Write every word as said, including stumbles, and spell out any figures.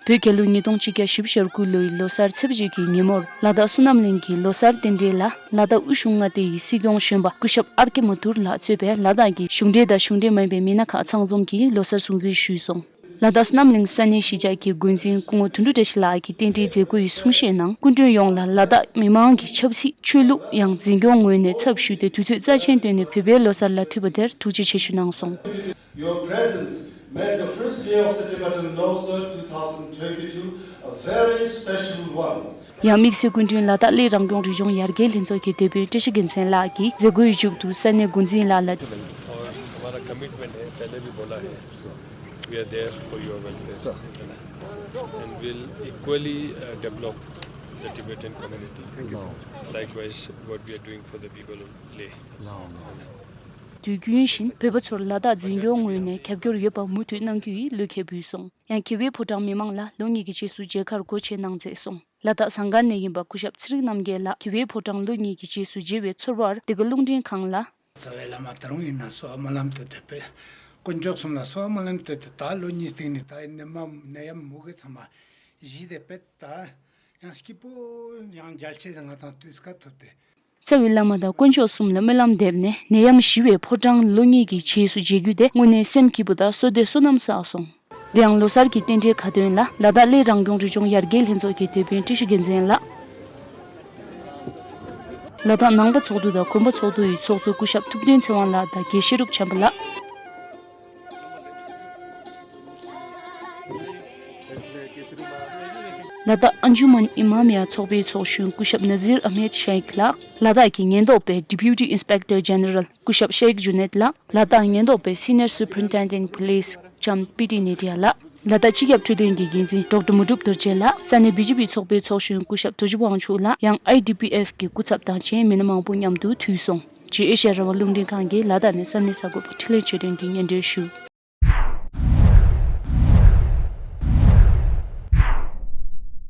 བོད་རྒྱལ་ལོ་ཉིས་སྟོང་ཆིག་བརྒྱ་བཞི་བཅུ་ཞེ་དགུ་ལོའི་ལོ་གསར་ཚེས་པ་གཅིག་གི་ཉིན་མོར་ལ་དྭགས་བསོད་ནམས་གླིང་གི་ལོ་གསར་རྟེན་འབྲེལ་ལ་ལ་དྭགས་དབུས་གཞུང་མངའ་སྡེ་ཡི་སྲིད་སྐྱོང་གཞོན་པ་སྐུ་ཞབས་ཨར་ཀེ་མ་ཐུར་ལགས་གཙོས་པའི་ལ་དྭགས་ཀྱི་གཞུང་འབྲེལ་དང་གཞུང་འབྲེལ་མ་ཡིན་པའི་མི་སྣ་ཁག་ཚང་འཛོམས་ཀྱིས་ལོ་གསར་སྲུང་བརྩི་ཞུས་སོང་། ལ་དྭགས་བསོད་ནམས་གླིང་ས་གནས་གཞིས་ཆགས་ཀྱི་འགོ་འཛིན་སྐུ་ངོ་དོན་གྲུབ་བཀྲ་ཤིས་ལགས་ཀྱིས་རྟེན་འབྲེལ་མཛད་སྒོ་ཡི་གསུང་བཤད་ནང་སྐུ་མགྲོན་ཡོངས་ལ་ལ་དྭགས་མི་མང་གི་ཆབ་སྲིད་ཆོས་ལུགས་ཡང་འཛིན་སྐྱོང་ངོས་ནས་ཚབ་ཞུས་ཏེ་དུས་ཚོད་རྩ་ཆེན་བཏོན་ནས་བོད་པའི་ལོ་གསར་ལ་ཕུལ་བ་དེར་ཐུགས་རྗེ་ཆེ་ཞུ་གནང་སོང་། Your presence made the first day of the Tibetan Losar two thousand twenty-two a very special one. ཡང་དམིགས་བསལ་སྐུ་མགྲོན་ལ་དྭགས་གླེ་རང་སྐྱོང་རི་ལྗོངས་ཡར་རྒྱས་ལྷན་ཚོགས་ཀྱི་སྡེ་དཔོན་བཀྲ་ཤིས་རྒྱལ་མཚན་ལགས་ཀྱིས་མཛད་སྒོའི་མཇུག་ཏུ་ས་གནས་འགོ་འཛིན་ལགས་ལ། और हमारा कमिटमेंट है, पहले भी बोला है, we are there for your welfare. And we'll equally uh, develop the Tibetan community. Thank you, sir. Likewise, what we are doing for the people of Leh. དུས་རྒྱུན་བཞིན་བོད་པ་ཚོར་ལ་དྭགས་འཛིན་སྐྱོང་ངོས་ནས་རྒྱབ་སྐྱོར་ཡོད་པ་མུ་མཐུད་གནང་རྒྱུ་ཡིས་བློ་འཁེལ་འབུལ་སོང་། ཡང་གྱེས་པའི་ཕོ་བྲང་མི་མང་ལ་ལོ་གཉིས་ཀྱི་རྗེས་སུ་མཇལ་ཁར་སྒོ་ཕྱེ་གནང་མཛད་སོང་། ལ་དྭགས་ཟངས་དཀར་ནས་ཡིན་པ་སྐུ་ཞབས་ཚེ་རིང་རྣམ་རྒྱལ་ལགས་གྱེས་པའི་ཕོ་བྲང་ལོ་གཉིས་ཀྱི་རྗེས་སུ་མཇལ་བའི་ཚོར་བར་འདི་ག་རླུང་འཕྲིན་ཁང་ལ། རྩ་བའི་བླ་མ་ད་རུང་ཡིན་ན་གསོལ་བ་སྨོན་ལམ་བཏབ་སྟེ་དཔེ། དཀོན་མཆོག་གསུམ་ལ་གསོལ་བ་སྨོན་ལམ་བཏབ་སྟེ་ད་ལོ་གཉིས་སྟེང་ནས་ད་ནད་མ་ནད་ཡམས་མུ་གེ་ཚང་མ་ཞི་སྟེ་དཔེ་ད་ཡང་སྐྱིད་པོ་ཡང་རྒྱལ་ཆེ་ང་དང་དུས་སྐབས་ཐོབ་སྟེ། རྩ་བའི་བླ་མ་དང་དཀོན་མཆོག་གསུམ་ལ་སྨོན་ལམ་འདེབས་ནས་ནད་ཡམས་ཞི་བའི་ཕོ་བྲང་ལོ་གཉིས་ཀྱི་རྗེས་སུ་མཇལ་རྒྱུ་དེ་དངོས་གནས་སེམས་སྐྱིད་པོ་དང་བསོད་བདེ་བསོད་ནམས་བསགས་སོང་། དེ་ཡང་ལོ་གསར་གྱི་རྟེན་འབྲེལ་ཁ་ཏོན་ལ་ལ་དྭགས་གླེ་རང་སྐྱོང་རི་ལྗོངས་ཡར་རྒྱས་ལྷན་ཚོགས་ཀྱི་སྡེ་དཔོན་བཀྲ་ཤིས་རྒྱལ་མཚན་ལགས། ལ་དྭགས་ནང་པ་ཚོགས་འདུ་དང་དགོན་པ་ཚོགས་འདུ་ཡི་ཚོགས་གཙོ་སྐུ་ཞབས་ཐུབ་བསྟན་ཚེ་དབང་ལགས་དང་དགེ་བཤེས་རུབ་བྱམས་པ་ལགས། ལ་དྭགས་ཨན་ཇུ་མན་ཨི་མམ་ཡ་ཚོགས་པའི་ཚོགས་གཞོན་སྐུ་ཞབས་ནཱ་ཛིར་ཨ་མེད་ཤེག་ལགས། ལ་དྭགས་ཀྱི་ཉེན་རྟོག་པའི་Deputy Inspector General སྐུ་ཞབས་ཤེག་ཇུ་ནེད་ལགས། ལ་དྭགས་ཉེན་རྟོག་པའི་Senior Superintendent Police ལྕམ་པི་ཏི་ནེ་ཏི་ཡ་ལགས། ལ་དྭགས་སྤྱི་ཁྱབ་འཕྲོད་བསྟེན་གྱི་འགན་འཛིན་ཌོག་ཊར་མུ་ཀྲུབ་རྡོ་རྗེ་ལགས། ས་གནས་བི་ཇི་པི་ཚོགས་པའི་ཚོགས་གཞོན་སྐུ་ཞབས་རྡོ་རྗེ་དབང་ཕྱུག་ལགས། ཡང་ཨའི་ཌི་པི་ཨེཕ་གི་སྐུ་ཚབ་དང་གཞན་མི་སྣ་མང་པོ་མཉམ་དུ་ཕུལ་སོང་། རྗེས་ཨེ་ཤ་ཡ་རང་དབང་རླུང་འཕྲིན་ཁང་གིས་ལ་དྭགས་ནས་ས་གནས་གསར་འགོད་པ་འཕྲིན་ལས་ཆོས་སྒྲོན་གྱིས་སྙན་སྒྲོན་ཞུ།